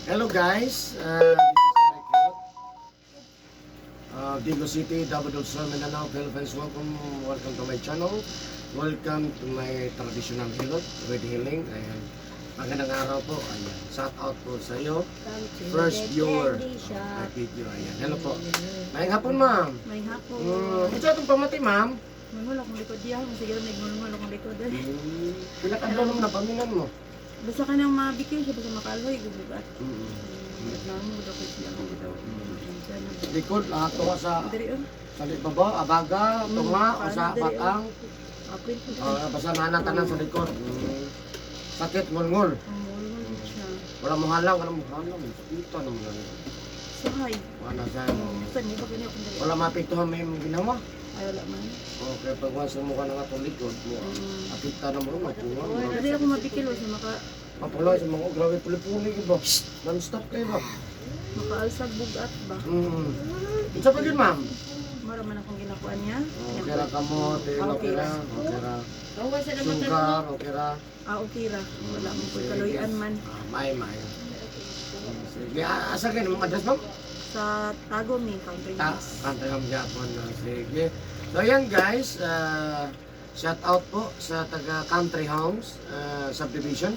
Hello guys, this is Eric Hilot. Digos City, Davao del Sur, Mindanao, Philippines. Welcome, welcome to my channel. Welcome to my traditional hilot with healing. Ayan. Magandang araw po. Ayan. Shout out po sa iyo. First viewer. My video. Ayan. Hello po. Maayong hapon, ma'am. Maayong hapon. Unsa atong pamati, ma'am? Ngulngul akong likod diya. Sige lang, nagngulngul akong likod. Pila ka adlaw naman napaminan mo? Basta ka nang mabikil siya, basta makaloy, gubugat. Reklamo, dapat siya ako daw. Likod, tunga sa Diri oh. sa baba, abaga, tunga, o sa Diri, oh. batang. Apil. Basta nana tanan sa likod. Sakit, ngulngul. Ang ngulngul siya. Wala mo halang, wala mo halang. Kita naman lang. Sahay. Wala sa Saan niyo pa ganyan akong diri? Wala maapektuhan may ginawa. Ay, wala man. Okay, pag once mo ka na nga itong likod mo, apekta na mo, mapuha. Diri ako mabikil, basta maka Mapula sa mga, oh, grabe, puli-puli ka ba? Non-stop kayo ba? Makaalsag bugat ba? Unsa pa yun, ma'am? Mara man akong ginakuan niya. Okay ra kamo, okay ra, okay ra. Sugar, okay ra. Ah, okay ra. Wala mo po kaloyan man. Ah, may, may. Sige, asa kayo namang address, ma'am? Sa Tagum ni country. Ta, kanta yung Japon na. Sige. So, ayan guys, shout out po sa taga Country Homes Subdivision,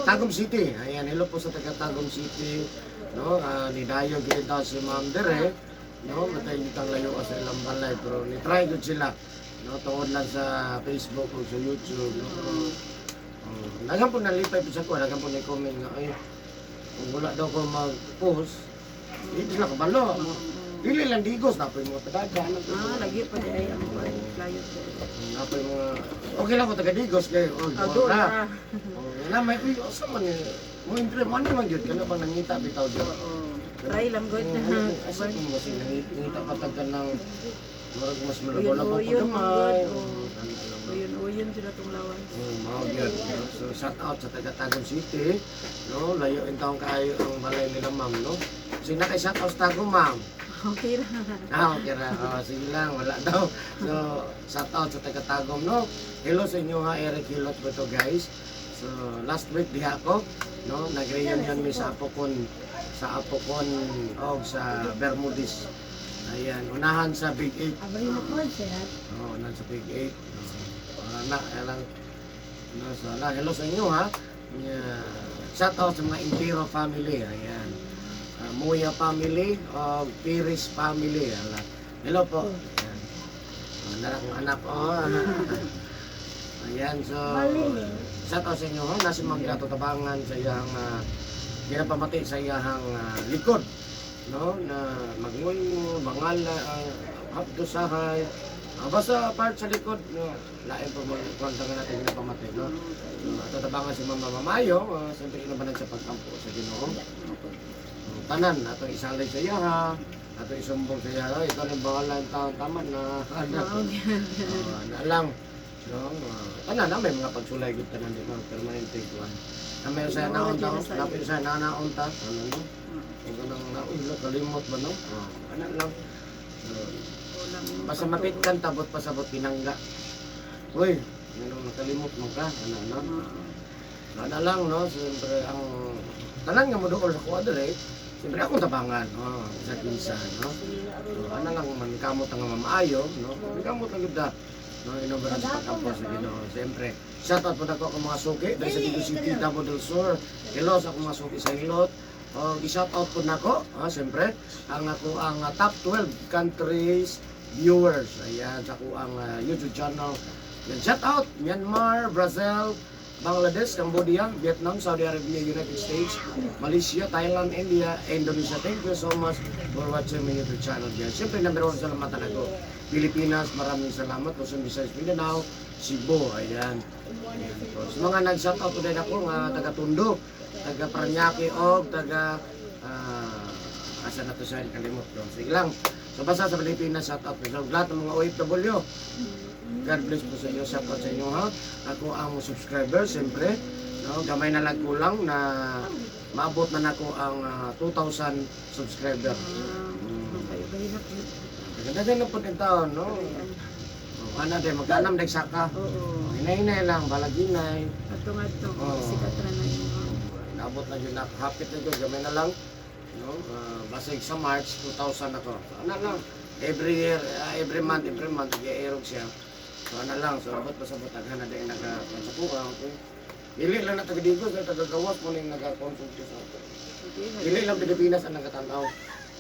Tagum City. Ayan, hello po sa taga Tagum City. No, ni Dayo gid si Ma'am Dere. No, matay nitang layo sa ilang balay pero ni try gud sila. No, tungod lang sa Facebook o sa YouTube. No. Oh, daghan po nalipay po sa ko, daghan po ni comment nga ay kung wala daw ko mag-post, hindi sila kabalo. Dili lang Digos, napoy mga padaga. Ah, lagi pa di ay ang kuan flyer. Napoy mga. Okay lang ko taga Digos kay oh, Ah, doon na. ra. Oh, na may uy, asa man ni mo entre mo ano man gyud kana bang nangita bitaw gyud. Oo. Try lang good. Oh, asa kung mas nangita patag ka ng murag mas malabo-labo pa Uyon, gamay. uyon, Oh, oh. ano lang, no? Uyon-uyon sila tong lawas. Oh, mao gyud, no? So shout out sa taga Tagum City, no? Layo in taong kaayo ang balay nila ma'am, no? Sige na kay shout out sa Tagum, ma'am. Okay ra. Ah, okay ra. Oh, sige lang, wala daw. So, shout out sa taga Tagum, no? Hello sa inyo ha, Eric Hilot po to, guys. So, last week diha ko, no? Nag-reunion mi sa Apokon og sa Bermudez. Ayan, unahan sa Big 8. Abri na po, sir. Oh, unahan sa Big 8. Oh, na, lang. No, so, na, hello sa inyo ha. Yeah. Shout out sa mga Impero family. Ayan. Muya family o Piris family. Ala. Hello po. Ayan. Anak, anak. Oh. Ayan, so shout out sa inyo ha. Nasa mga Grato Tabangan sa iyang ginapamati sa iyang likod. No, na magngungo, bangala, hapdo sahay. Basta part sa likod, no, lain po mo kwenta nga natin ginapamati, no? So, ato tabangan si Mama Mamayo, siyempre inabanan sa pagkampo sa Ginoo. Tanan ato isalay sa iya ha, ato isumbong sa iya, ikaw ni bahala ang taon tama na. Ana, Mao gyud. oh, ana lang. No, tanan na may mga pagsulay gud tanan di ba permanente kuan. Na may sa naon ta, napil sa nanaon ta, ano no? Kung kanang naula kalimot ba no? Oh, ana lang. So, basta mapit kan tabot pasabot pinangga. Uy, ano nakalimot mo ka, ano no? Ana lang no, siyempre ang tanan nga moduol sa kuha dere, siyempre akong tabangan, oh, sa kinsa no. So, ana lang man kamot ang mamaayo no. Kamot lang gyud da. No, inobaran sa pagkampo sa Ginoo. Siyempre, shout out po nako akong mga suki dahil sa Digos City, Davao del Sur. Hello sa akong mga suki sa Hilot. O, i-shout out po nako, siyempre, ang ako ang top 12 countries viewers. Ayan, sa ako ang YouTube channel. Yan, shout out Myanmar, Brazil, Bangladesh, Cambodia, Vietnam, Saudi Arabia, United States, Malaysia, Thailand, India, Indonesia. Thank you so much for watching my YouTube channel guys. Siyempre, number one, salamatan ako. Pilipinas, maraming salamat. Luzon, Visayas, Mindanao, Cebu, ayan. Ayan po. Sa mga nag-shoutout po din ako, nga taga Tondo, taga Paranaque, og taga asa na to sa kalimot no? Sige lang. So basta sa Pilipinas, shout out po sa lahat ng mga OFW. God bless po sa inyo, shout out sa inyo ha. Ako ang subscriber, siyempre. No, gamay na lang kulang na maabot na nako ang 2,000 subscriber. Ganda na po din taon, no? Oh, ana din, magkanam din saka. Oo. Hinay-hinay lang, balaginay. Ato nga to, Oo. sikat ra na yung Nabot Abot na yun na, hapit na yun, gamay na lang. No? Basig sa March 2000 ako. So, ano lang, every year, every month, i-aerog siya. So ano lang, so abot pa sa butaghan na din naga sa kuha. Okay. Dili lang na taga Digos, na taga Gawas mo ning naga-consult sa ako. Dili lang Pilipinas ang nagatanaw.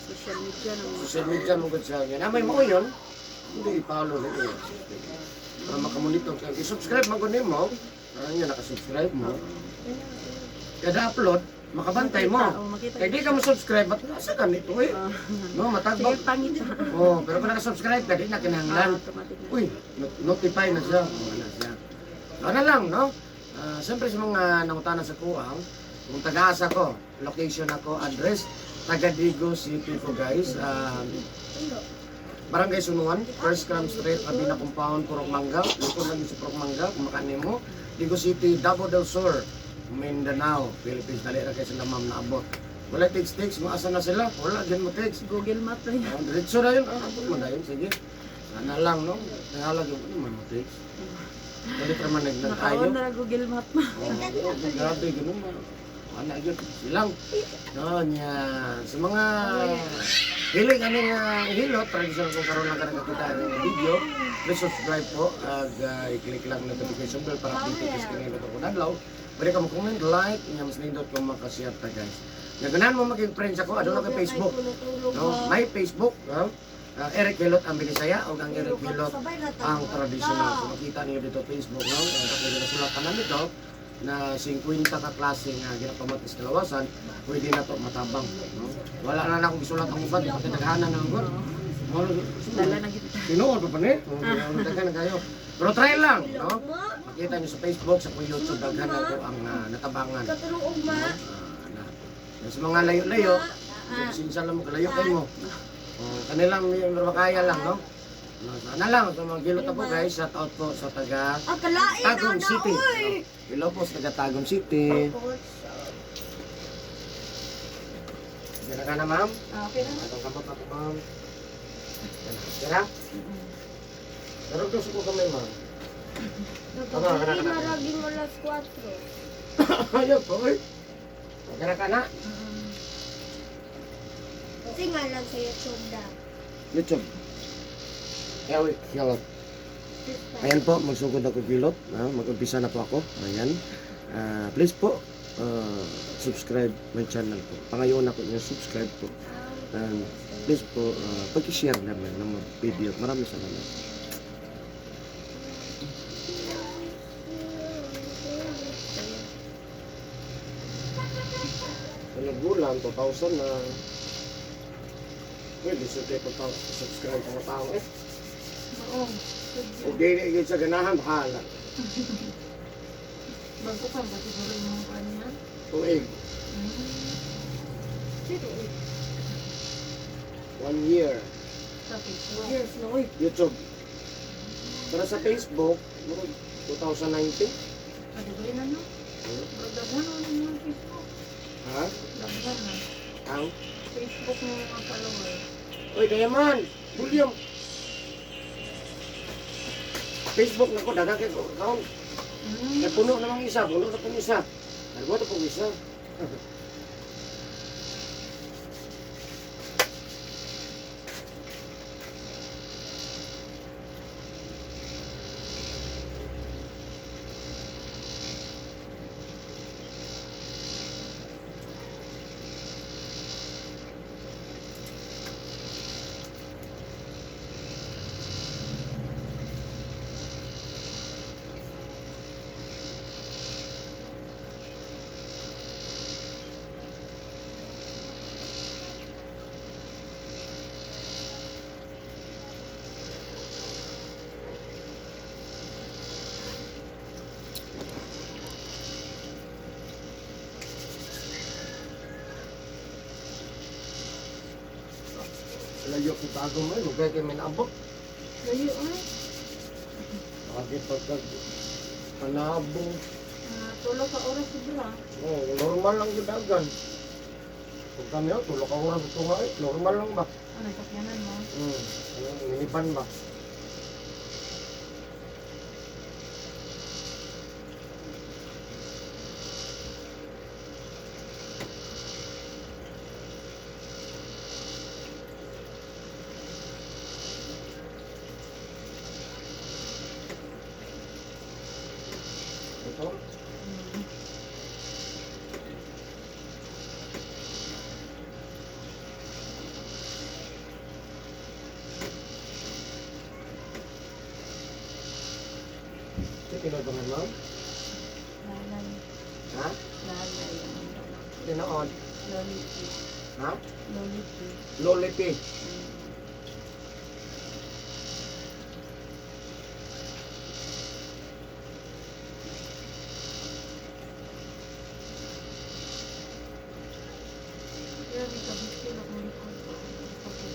Social media na mga Social media mo gud siya. Yan, may mo yun. Hindi i-follow ni eh. Para makamonitor ka. I-subscribe man gud nimo. Para niya nakasubscribe mo. Kada upload, makabantay mo. Oo, makita. Kaya di ka mo subscribe, ba't nasa ka nito eh? No, matagbag. Sige, pangit. Oh, pero kung nakasubscribe ka, di na kinahanglan. Automatic na. Uy, notify na siya. Oh, na siya. So, ano lang, no? Siyempre sa mga nangutana sa kuang, kung taga-asa ko, location ako, address, taga Digo City ko guys. Barangay Sunuan, First Cram Street, Rabina Compound, Purok Mangga. Likod lang yun sa Purok Mangga, kung makanin mo. Digo City, Davao del Sur, Mindanao, Philippines. Dali ra kayo sila ma'am naabot. Wala text-text, kung asa na sila, wala, dyan mo text. Google Map na yun. Ah, diretso na yun. Ah, abot mo na yun. Sige. Sana lang, no? Nahalag yung ano man mo, text. Dali pa man nagnag-ayo. Naka-on na Google Map mo. Oo, grabe, ganun man. Ana yun. Silang. No, niya. Sa mga hilig ano nga hilot, traditional kung karon lang ka nakakita ng video, please subscribe po at i-click lang notification bell para updated ka sa kinilot ako adlaw. Pwede ka mo-comment, like, nga mas nindot kung makashare ta guys. Naganan mo maging friends ako, aduna kay Facebook. No, may Facebook, no? Eric Hilot ang Binisaya o ang Eric Hilot ang traditional. So makita niyo dito Facebook, no? Ang kapag nasulat ka nito na 50 ka klase nga ginapamot sa kalawasan, pwede na to matabang, no? Wala na na akong gisulat ang uban, pati naghanan na ang uban. Dala na kita. Tinuod pa pa ni? Daghan na kayo. Pero try lang, no? Makita niyo sa Facebook, sa kung YouTube, daghan na ko ang natabangan. Katulong ma. Na. Sa mga layo-layo, sinsa lang mo, kalayo kayo mo. Oh, kanilang may makaya lang, no? No, sana lang, sa mga gilot po guys, shout out po sa taga Ang kalain Tagum na City. oy. No? Hello po sa taga Tagum City. Dira ka na, ma'am? Ah, okay na. Atong kamot na po, ma'am. Dira? Pero gusto ko kami, ma'am. Tama, kana, kana. Maraging alas 4. Ayaw po, eh. Dira ka na. Kasi nga lang sa YouTube da. YouTube. Eric Hilot. Ayan po, magsugod ako gilot. Mag-umpisa na po ako. Ayan. Please po, subscribe my channel po. Pangayon ako niyo, subscribe po. And please po, pag-share naman ng mga video. Maraming salamat. Sa nagulan, 2,000 na. Pwede sa subscribe sa mga tao eh. Oo. Okay, na sa ganahan, bahala. Bago pa ba siguro yung mga kanya? Tuig. One year. Sa Facebook. Years na oy. YouTube. Pero sa Facebook, murag 2019. Ano ba yun ano? Pero daghan na yung Facebook. Ha? Daghan na. Ang? Facebook mo mga follower. Uy, Dayaman! William! Facebook na ko, daghang kay ko account. Kay puno namang isa, puno na pong isa. Ay, na pong isa. Layo ko bago mo, eh. Huwag kayo may naabot. Layo ay. Lagi pagkag panabo. Tulo ka oras siguro ah. Oh, normal lang yung dagan. Pag kami, oh, tulog ka oras ito nga eh. Normal lang ba? Ano, sakyanan mo? Ano, minivan ba? tinuod ba ma'am? Lalay. Ha? Lalay. Tinuod. Loliti. Ha? Loliti. Lolipi. Kaya di ka biskil akong likod ko. Sakit.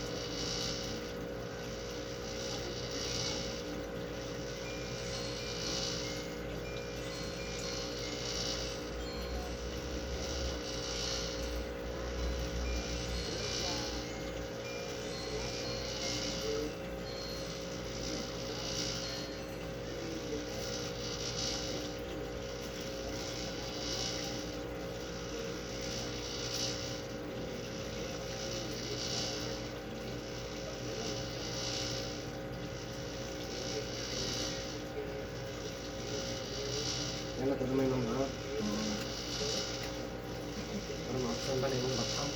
Yan na may mga ha? Para maaksan ba na imong batang?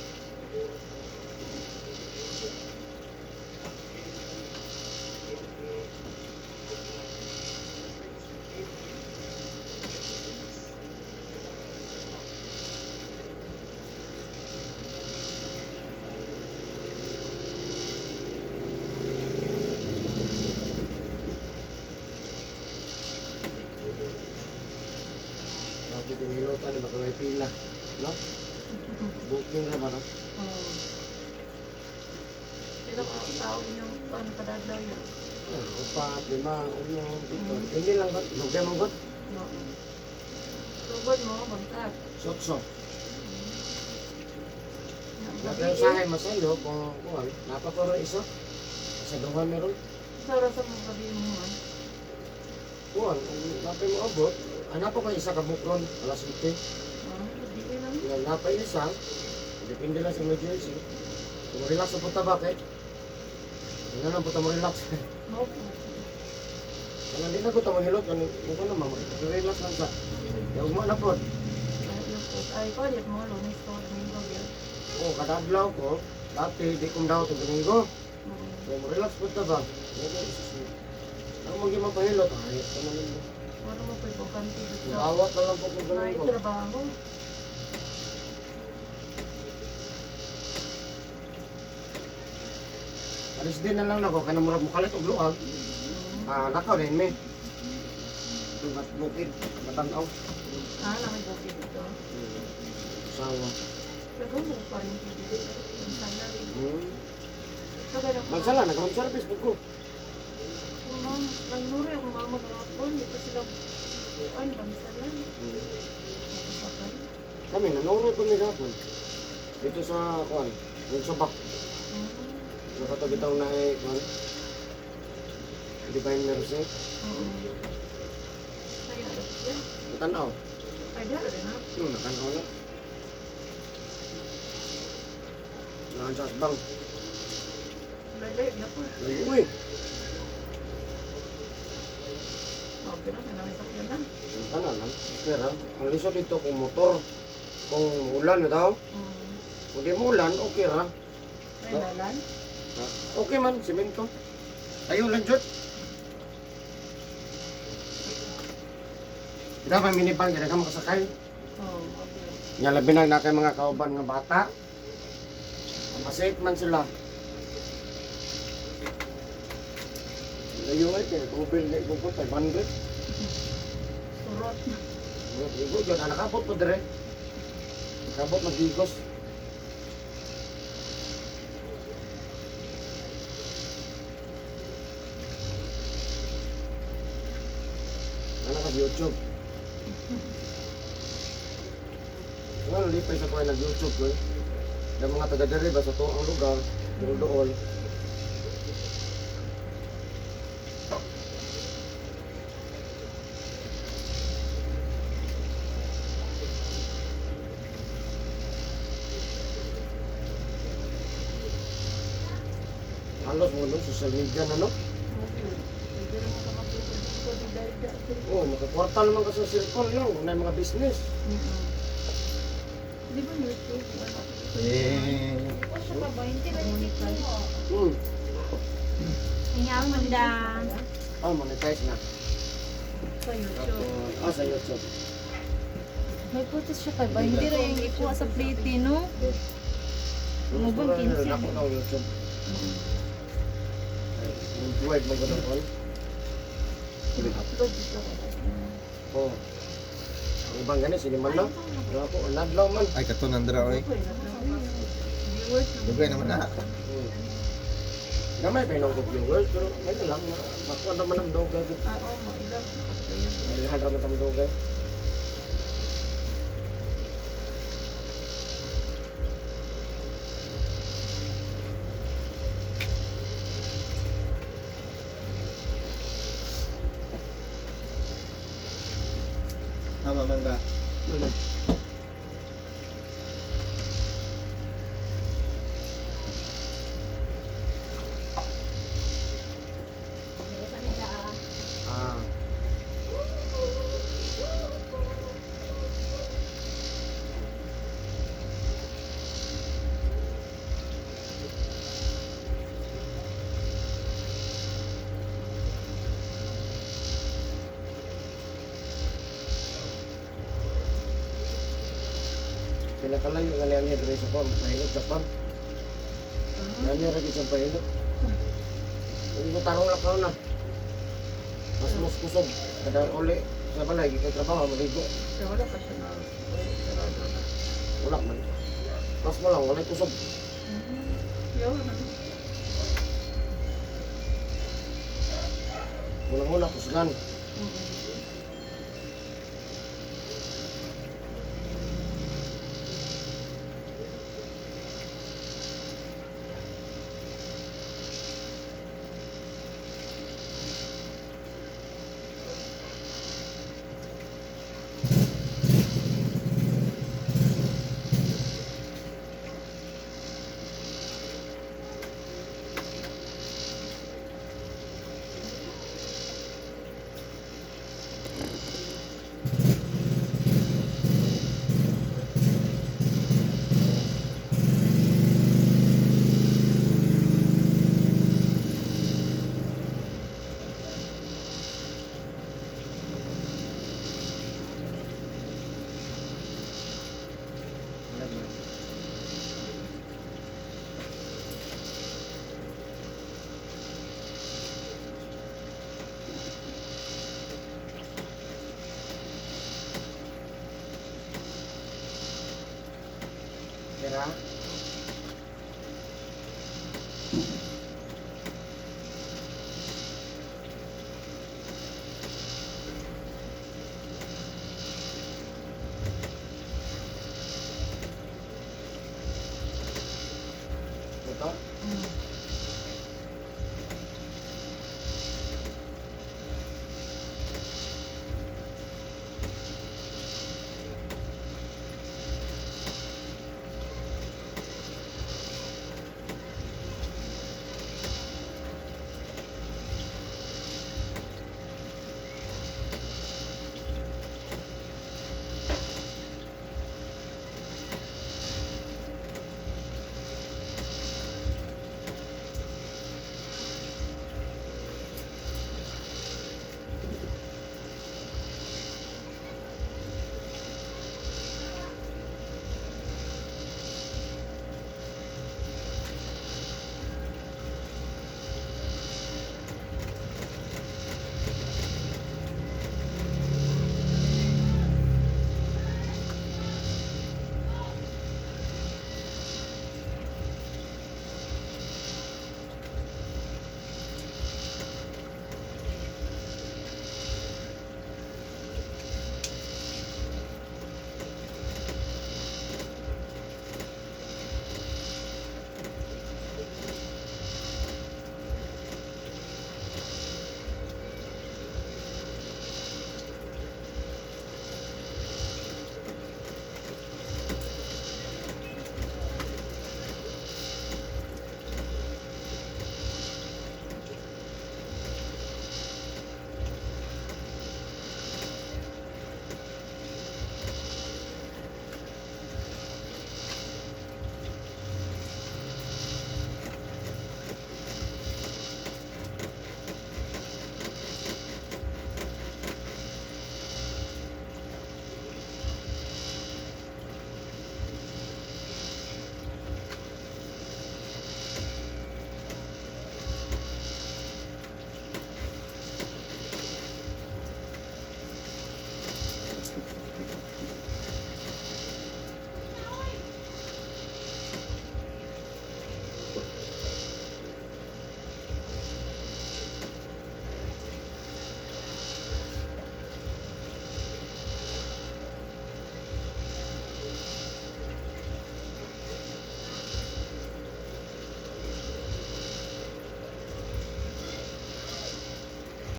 Bakit inilutan, baka may pila. No? Booking ra ba no? Oo. Pero kung tao yung ano kadadlaw yun. Ah, upat, lima, uno, pito. Hindi lang ba? Lugay mo ba? No. Tugod mo, bangkat. Sotso. Nagkasahay masayo kung kuwan, napakoro iso. Sa duha meron. Sa oras mo gabi mo man. Kuwan, kung napay mo abot, anak ko kay isa ka bukron, alas 7. Ah, gabi lang. Nga napay isa, depende lang sa emergency. Kung relax sa punta ba kay? Nga lang punta mo relax. Mo. Kung hindi na ko tamo hilot, ano ko naman, relax lang sa. Ya ugma na pod. Ay, ko, di mo, Lunes ko, Domingo, yun. Oh, kada adlaw ko, dati di ko daw to Domingo. So, mo relax punta ba? Ang mga mapahilot, ay, ito na lang. Wala mo po ipokanti dito. Awat na lang po kung May Domingo. trabaho. Alis din na lang nako kay namurag mo kalit og luag. Ah, lakaw din me. Tugat bukid, matanaw. Ah, lang may bukid dito. Sawa. Pero mo pa rin dito. Ang sana. Tagal ako. Magsala na karon service pud ko. Kung ma'am, nangnuri akong mama gahapon, di pa sila buwan, bangsalan. Sakay. Kami nanuro ko mi gapon. Dito sa kuan, yung sa bak. Sa kato bitaw na eh kuan. Divine Mercy. Oo. Ay, ano siya? Tanaw. Ay, dara rin ha? Nakanaw na. Naan sa asbang. Laylay, na po. Uy, Okay na, kailangan sakyan na. Tanan lang. Pero ang lisod dito kung motor, kung ulan na daw. Kung di mo ulan, okay ra. Ay, dalan? Ah, okay man, simento. Tayo lang, Jud. Dapat minivan, kaya ka makasakay. Oo, okay. Nga labi na na kay mga kauban nga bata. Masafe man sila. Layo ay, kaya Google na Google, 500. Surot. Igo, yun, ah, nakabot po dire. Nakabot magigos. Ano ka YouTube? Ano, lipay sa kuha nag-YouTube ko eh. Yung mga taga dire ba sa tuong lugar, pero doon. Halos mo no, social media na no. Okay. Hindi naman ka makikita dito, di dahil dati. Oh, makakwarta naman ka sa cellphone no, na mga business. Di ba YouTube? Wala. Eh. O siya ka ba? Hindi ba mo? Hmm. Ingat manda. Oh, monetize na. Sa YouTube. Tapos, sa YouTube. May putos siya kay 20 ra yung ikuha sa plate, no? Ano bang 15? Ako na YouTube. Ay, worldwide mo gud on. Upload dito. Oh. Ang ibang gani sini man na. Wala ko nadlaw man. Ay, kato nandra oy. Viewers. Dugay naman na. Gamay pa yung viewers pero may na lang makuha naman ang dogay. Ah, oo, mailang. Mailan naman ang dogay. Tama man ba? Wala. Ah. Pinakalayo nga niya ni diri sa pam, pahilot sa pam. Nani ra gyud sa pahilot. Hindi ko tarong na kaon na. Mas mas kusog. Kada uli sa balay gikan trabaho maligo. Pero wala pa siya na. Sarado na. Wala man. Mas mo lang walay kusog. Yaw na. Unang-una kusgan. Tira. Ito?